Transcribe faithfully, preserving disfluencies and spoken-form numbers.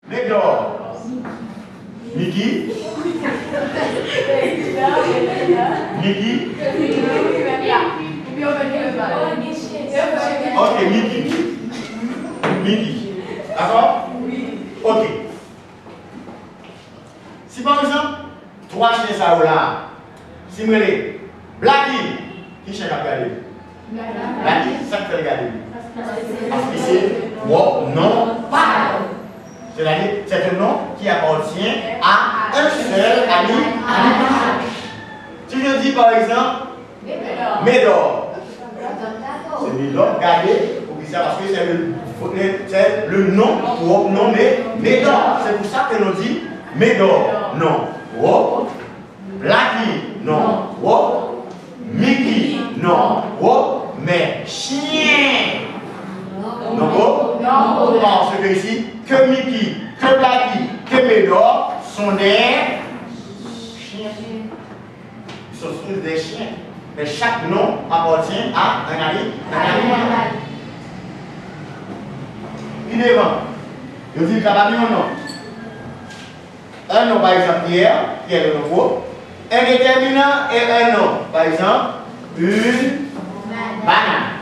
Medor. Miki. Miki. Ok, Miki. Miki. Dakò? Ok. Si pa egzanp, twa chen sa yo la, si m rele Blacky, ki chen k ap gade m? Blacky, sa k fè l gade m? Paske se pwòp non pa l. C'est-à-dire, c'est un nom qui appartient à un seul ani-, animal. Si je dis par exemple, Medor. Se Medor, gade, poukisa? Paske se le, se le non, pwòp non, men Medor. Se pou sa ke nou di Medor, non pwòp. Blacky, non pwòp. Miki, non pwòp. Men chyen, non pwòp. Paske isi, ke Miki, ke Blacky, ke Medor sont des chiens. Ils sont tous des chiens. Mais chaque nom appartient à un ani-, un animal. Pi devan, yo di l ka pa gen yon non. Un nom, par exemple, Pierre, Pierre le nom pwòp. Un déterminant et un nom, par exemple, une banane.